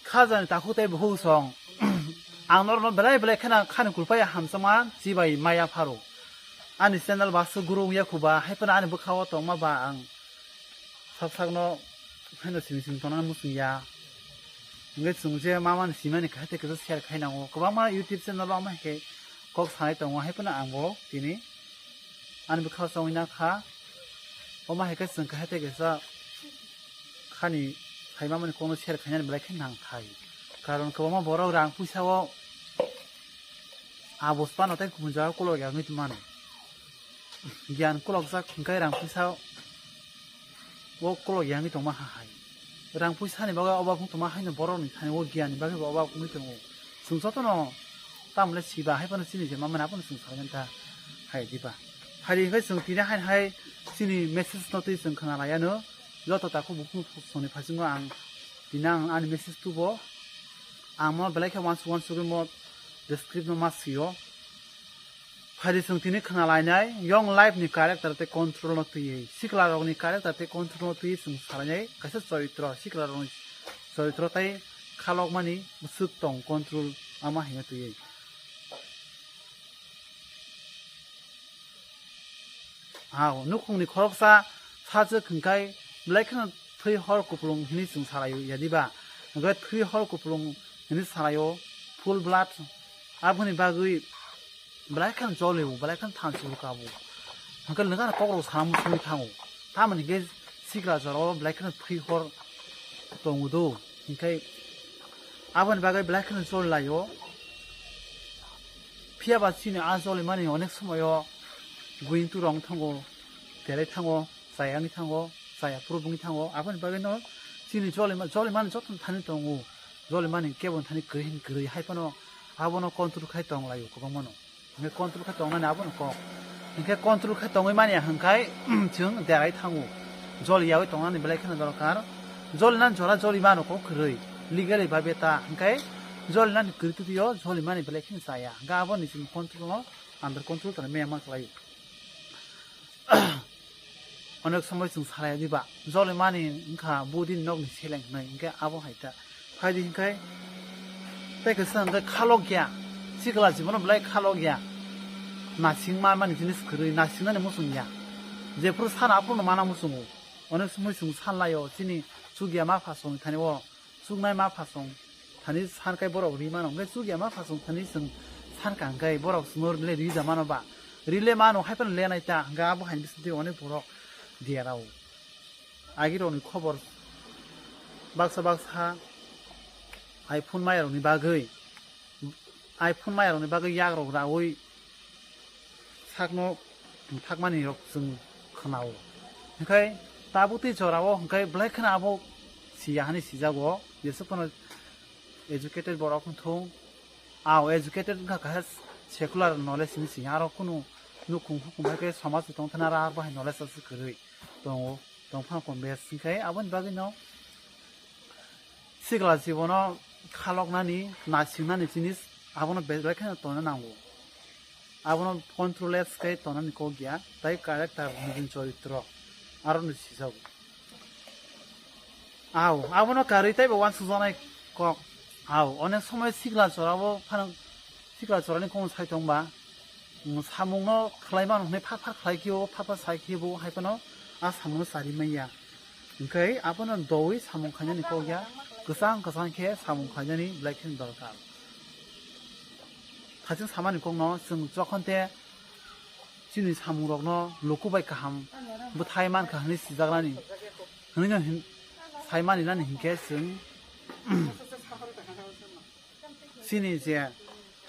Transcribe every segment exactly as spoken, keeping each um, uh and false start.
Khajani takhuk tei bukhuk song. Ang norokno belai belai kheno khani kulpai hamjakma chibai maya pharo. Ani channel baksa guru wngya khuba, hai phano ani bwkhao tongma ba ang sak sakno haino simi simi tongnani muchung ya. Hingke chwng je mamani simani kahai tei kisa share khai nango. Kwbangma YouTube channel o ama hai khe kok sanai tongo, hai phano ang bo tini ani bwkhao chongwi na kha. Omo hai khe chwng kahai tei kisa khani sai mamani kokno share khainani belai khe nang thai. Karon kwbangma borok rang puisa o abo phano tei kubun jaga kolok ya wngwi mano. Giyan kolokjak hingkai rang puisa o kolok ya wngwi tongma ha hai. Rang puisa ni bagwi obab wng tongma haino borok ni thani o giyan ni bagwi bo obab wngwi tongo. Chwng jotono tamle siba hai phano chini je mamani abono chwng salai manta hai diba. Phai di hingke chwng tini haino hai chini message no twi chwng khna lai ano. Joto takhuk bukhuk songni phaisingno ang tini ang ani message tubo. Ang mo belai khe uansuk uansugwi mo describe no ma sio. Phai di chwng tini khna lainai, young life ni character tei control no twiwi, sikla rok ni character tei control no twiwi chwng salainai kaisa choritro, sikla rok ni choritro tei khalokmani bwswk tong control ama hino twiwi. Ao nukhungni khoroksa sajwk hwnkhe belai kheno thwi hor kupulung hinwi chwng salaio, yadiba hwnkhe thwi hor kupulung hinwi salaio, full blood. Aboni bagwi belai kheno jolio, belai kheno thansu rwkabo. Hwnkhe nwngano kokrok sana muchungwi thango. Tamoni hwnkhe sikla jorao belai kheno thwi hor tongo do. Hwnkhe aboni bagwi belai kheno jolilaio. Phiya ba chini a jolimani onek somoyo buini turong thango, terai thango, chaya wngwi thango, chaya phuru wngwi thango. Aboni bagwino chini jolima-, jolimani jotono thani tongo. Jolimani kebo thani kwrwi hin kwrwi hai phano abono control khai tong laio kwbangmano. Hwnkhe control khai tongnani abono kok. Hwnkhe control khai tongwi mani hwnkhe chwng derai thango. Joli yaui tongnani belai kheno dorkar. Jolinani jora joli mano kok kwrwi. Legally ba beta hwnkhe jolinani kwrwi twtwio jolimani belai kheno chaya. Hwnkhe aboni chwng control no under control tongwi maya ma khlai. Onek somoi chwng salai diba, jolimani wngkha budini nokni seleng hinwi, hwnkhe abo hai ta. Phaidi hwnkhe tei kaisa hwnkhe khalok ya, sikla jibono belai khalok ya, nasing ma mani jinis kwrwi, nasingnani muchung ya, jephuru sana aphuru no mana muchungo. Onek somoi chwng sanlaio, chini chukya ma phasong thani o. Chuknai ma phasong thani sankai borok ri mano, hwnkhe chukya ma phasong thani chwng sanka hwnkhe borok chwngno le rija mano ba, rile mano hai phano lenai ta, hwnkhe abo hai bisingtwi onek borok derao. Agirokni khobor baksa baksa iPhone mayarokni bagwi, iPhone mayarokni bagwi yagrok raui sakno thakmani rok chwng khwnao. Hwnkhe tabuk tei jorao hwnkhe belai kheno abo siya hani sijago, jesuk phano educated borok wngthung, ao educated wngkha kaisa secular knowledge hinwi sini, aro kunu nukhung hukhung hai khe somaj ni tongthana aro abo hai knowledge aswk kwrwi tongo, tongphano kom bes hwnkhe aboni bagwino sikla jibono khaloknani, nasingnani jinis abono belai kheno tongna nango. Abono control-less khe tongnani kok ya, tai character nijini choritro aro no sijago. Ao, abono karwi teibo uansukjaknai kok. Ao, onek somoi sikla jorao phano sikla jorani kokno sai tongba, mm, samungno khlai mano hwnwi phar phar khlai khe o, phar phar sai khe bo hai phano a samungno chari manya. Hwnkhe abono doui samung khainani kok ya, kwchang kwchang khe samung khainani belai kheno dorkar. Thaching samani kokno chwng jokhon te chini samungrokno luku bai kaham bwthai mankha hwnwi sijakrani, hwnwi no hin-, sai mani nani hinkhe chwng chini je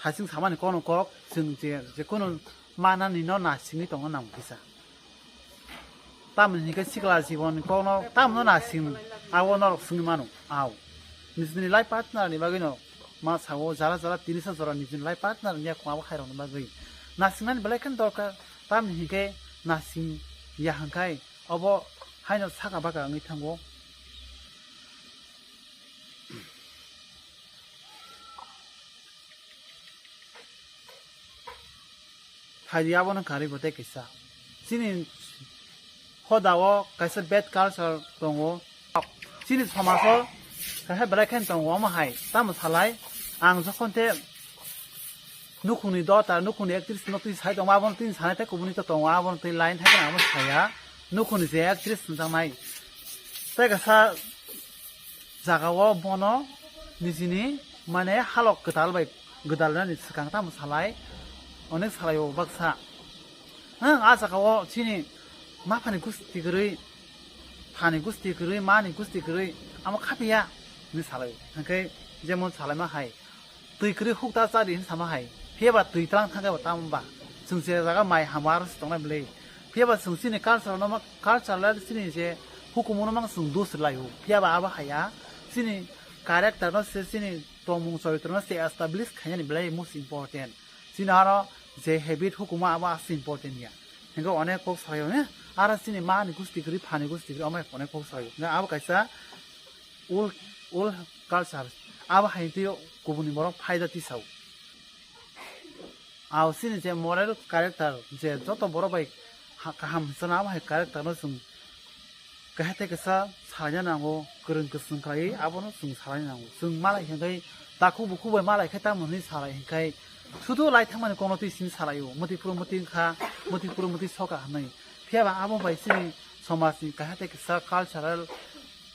thaching samani kokno kok, chwng je, je kunu manani no nasingwi tongna nang kisa. Tamoni hinkhe sikla jibon kokno tamno nasing, abo norok swngwi mano, ao. Nijini life partner ni bagwi no ma sao, jara jara tinisa jora nijini life partner ni yakung abo khairokni bagwi. Nasingnani belai kheno dorkar, tamoni hinkhe nasing ya hwnkhai obo haino saka baka wngwi thango. Khaidi abono karwi bo tei kisa. Chini hodao kaisa bad culture tongo. Chini somajo kaisa belai khe tongo omo hai. Tamo salai ang jokhon te nukhungni dota, nukhungni actress no twi sai tongo, abono twi sanai tei kubuni to tongo, abono twi line thai abono saya. Nukhungni je actress swnjaknai. Tei kaisa jagao bono nijini mane halok kwtal bai gwdalnani swkang tamo salai, onek salaio baksa. Ang a jagao chini maphani gusti kwrwi, phani gusti kwrwi, mani gusti kwrwi, amo khapiya hinwi salai. Hwnkhe jemon salaima hai, twi kwrwi hukta chari hinwi sama hai. Phiyaba twi tlang thangkhe bo tamo ba? Chwng se jaga mai hamo aro se tongnai bwlwi. Phiyaba chwng chini culture no ma, culture le chini je hukumu no mang chwng dos rwlaio. Phiyaba abo haiya chini character no se, chini tongmung choritro no se establish khainani belai most important. Chini aro je habit hukumu abo as important ya. Hingke onek kok salaio, he? Aro chini mani gusti kwrwi, phani gusti kwrwi, omo hai onek kok salaio. Hingke abo kaisa old, old culture. Abo hai twi kubuni borok phaida tisao. Ao chini je moral character, je joto borok bai ha-, kaham hwnchana abo hai character no chwng kahai tei kisa salaina nango, kwrwng kwswng khlaiwi abono chwng salaina nango. Chwng malai hwnkhe takhuk bukhuk bai malai khe tamo hwnwi salai hwnkhe sudu lai thangmani kokno twi simi salaio, mwtwi phuru mwtwi wngkha, mwtwi phuru mwtwi soka hwnwi. Phiyaba abo bai chini somajni kahai tei kisa cultural,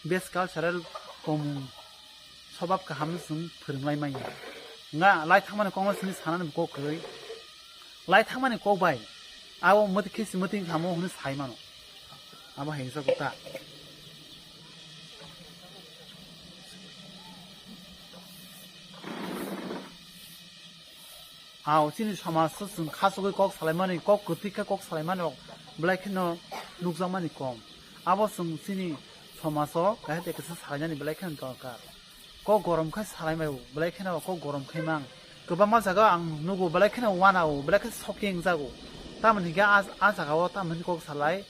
best cultural tongmung. Sobab kaham no chwng phwrwng lai manya. Nga lai thangmani kokno simi sanani bo kok kwrwi. Lai thangmani kok bai abo mwtwi khe si mwtwi wngkha mo hwnwi sai mano. Abo hai wngsa kok ta. Ao chini somaj o chwng khasugwi kok salaimani, kok kwtwi khe kok salaimani rok belai kheno nukjakmani kom. Abo chwng chini somaj o kahai tei kisa salainani belai kheno dorkar. Kok gorom khai salai mai o, belai kheno kok gorom khai mang. Kwbangma jaga ang nugo belai kheno wana o, belai khe soking jago. Tamoni hingke a, a jaga o tamoni kok salai.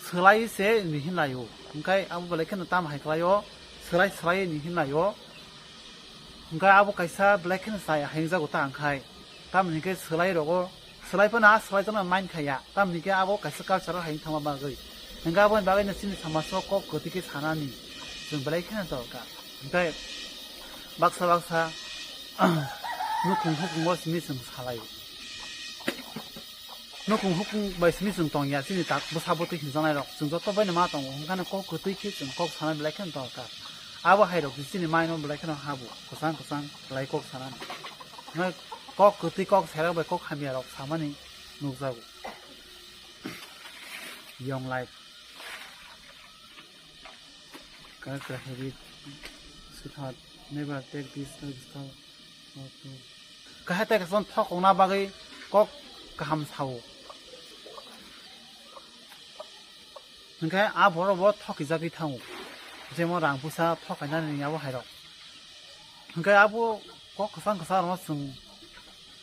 Swlai se ni hinlai o. Hingkai abo belai kheno tam hai khlai o. Swlai swlai ni hinlai o. Hingkai abo kaisa belai kheno sai hai jago ta hingkai. Tamoni hingke swlai rogo, swlai phano a swlai tongma mind khaya. Tamoni hingke abo kaisa culture hai thangma bagwi. Hingke aboni bagwi no chini samaj o kok kwtwi khe sanani. Chwng belai kheno dorkar. Hingkai baksa baksa nukhung hukhung o simi chwng salai o. Nukung hukung bai simi chwng tongya, chini tak bwsa bwtwi hinjaknai rok. Chwng joto bai no ma tongo, hwnkhe no kok kwtwi khe chwng kok sanai belai kheno dorkar. Abo hai rok chini mai no belai kheno habu, kwchang kwchang belai kok sanani. Hwnwi kok kwtwi kok serok bai kok hamya rok samani nukjago. Young life. Character habit, sweetheart, never take this lifestyle. Kahai tei kaisa thok ongna bagwi kok kaham sao. Hingke a borok bo thokijagwi thango. Jemon rang pusa thokainani abo hai rok. Hingke abo kok kwchang kwchang rokno chwng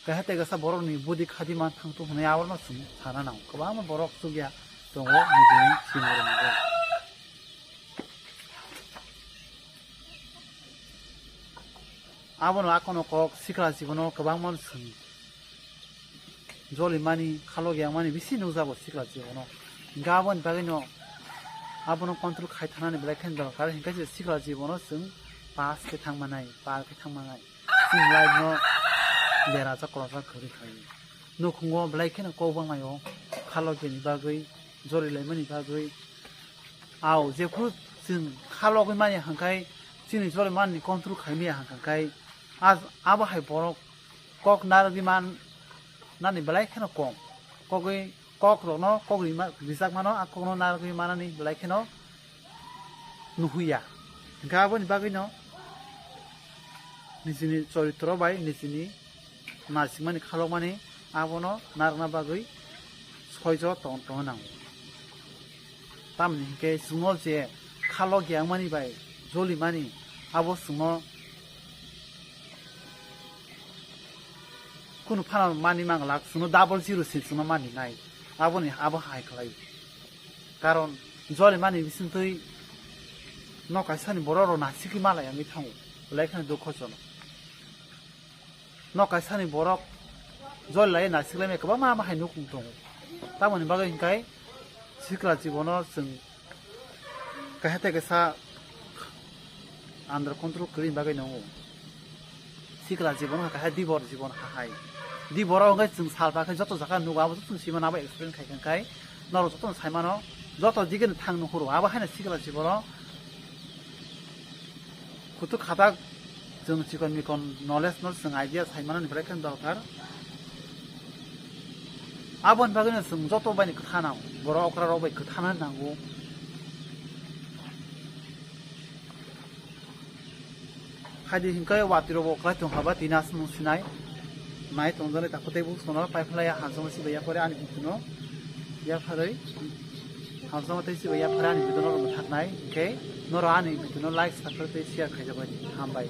kahai tei kaisa borokni budi khadi man thangtong hwnwi aborokno chwng sana nango. Kwbangma borok chukya tongo nijini chini borokni. Abono akono kok sikla jibono kwbangma swng jolimani, khalok yangmani bisi nukjago sikla jibono. Hingke aboni bagwino abono control khai thanani belai khe dorkar, hingke je sikla jibono chwng pass khe thangmanai, par khe thangmanai. Chini life no berajak kwlajak kwrwi khlai. Nukhungo belai kheno kok banglaio, khalok yangni bagwi, jorilaimani bagwi. Ao, jephuru chwng kha logwi manya hwnkhai chini jora manni control khai maya hwnkhai, a-, abo hai borok kok narwgwi man nani belai kheno kom. Kogwi kok rokno kok rima-, rijak mano, a kokno narwgwi manani belai kheno nuhuya. Hwnkhe aboni bagwino nijini choritro bai nijini naisingmani khalokmani abono narwkna bagwi soijo tong-, tongna nango. Tamoni hinkhe chwngno je khalok yangmani bai jolimani abo chwngno kunu phano mani manglak, chwngno double zero se chwngno mani nai. Aboni abo hai khlai. Karon jolimani bisingtwi nok kaisani borok rok nasikwi malai wngwi thango. Belai kheno dukhojonok. Nok kaisani borok jol lai nasiklai kwbangma ma hai nuk tongo. Tamoni bagwi hinkai sikla jibono chwng kaisa tei kaisa under control kwrwini bagwi nungo. Sikla jibon hai kaisa dibor jibon hai. Diboro hwnkhe chwng salpa khe joto jaga nugo, abo joto chwng sima nabo explain khai khe kai norok joto saimano, joto digini thang nukhuru abo haino sikla jibono kutuk khatak chwng chikon mikon knowledge no chwng idea saimano ni belai khe dorkar. Aboni bagwino chwng joto bai ni kwthana borok okra rok bai kwthana nango. Haidi hinkai watwi rok bo kwlai tong haba tini aswk nung sinai. Nai tongjaknai takhuk tei bwskango paiphlai ya hamjakma sibai yapharwi ani bwtwino yapharwi hamjakma tei sibai yapharwi ani bwtwino rwthaknai hinkhe norok ani bwtwino like subscribe tei share khaijaknai hambai.